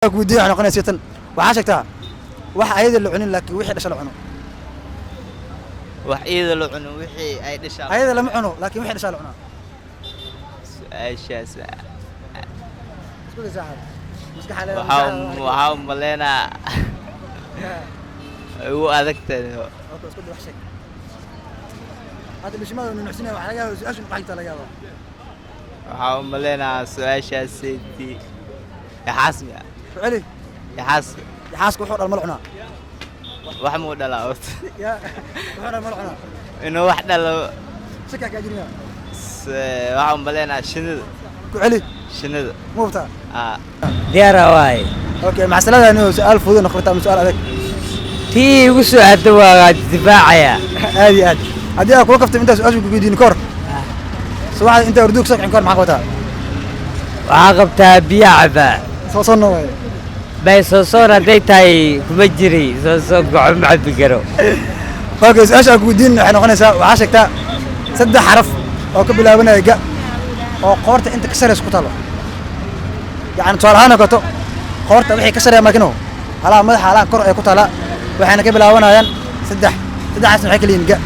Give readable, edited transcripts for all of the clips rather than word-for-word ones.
Ku weydiiyo waxay noqonaysa tan: waxaa sheegtaa wax ayada la cunin laakiin wixii dhasha la cuno. Wax iyada la cuno, wixii ay dhashaa? Ayada lama cuno, laakiin wixii dhashaa la cunaa. Su-aashaas Isku day, saaxiib, maskaxa leedahay. Waxaa waxaa u maleynaa ugu adagtahay. Okay, isku day, wax sheeg. Hadda bishimada nunucsinaya, waxaa laga yaabaa su-aashu maxay laga yaabaa. Waxaa u maleynaa su-aashaas yaxaas miya? Ku celi. Yaxaas. Yaxaaska wuxuu dhal ma la cunaa? Wax muu dhalaa horta? Ya, wuxuu dhal ma la cunaa? Inuu wax dhalo. Shakaa kaa jirina. Waxaa u maleynaa shinida. Ku celi. Shinida. Ma hubtaa? Aa. Diyaara waaye. Okay, macasaladaani su-aal fudud noqon kartaa ama su-aal adag? Tii igu soo aado waa difaacaya. Aad iyo aad. Haddii aad kula kaftay intaa su-aasha ku weydiin kahor, subaxda intaa urduug soo kicin kahor, maxaa qabataa? Waxaa qabtaa biyaa cabaa. Soo soo noqday. Bay soosoon hadday tahay kuma jiray, soosoon goco ma cabi karo. Okay, su-aasha aan ku weydiin waxay noqonaysaa: waxaa sheegtaa saddex xaraf oo ka bilaabanaya ga oo qoorta inta ka sareysa ku taalo. Yacni tusaale ahaan oo kaleeto, qoorta wixii ka sareeya markino halaha madaxa, halaha kor ay ku taalaa, waxayna ka bilaabanayaan saddex. Saddexaasna waxay kala yihiin ga.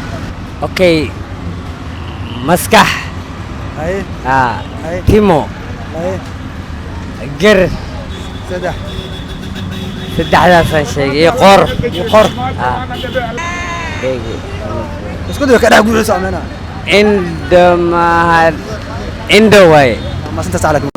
Okay, maskax. Haye. Aa. Haye. Timo. Haye. Ger. Saddex. Saddexdaasaan sheegay iyo qoor. Iyo qoor. Aa. Eegi. Isku dayo, ka dhex guuxisa ameyna. Indho maaha, indho waaye. Maasintaas calaa.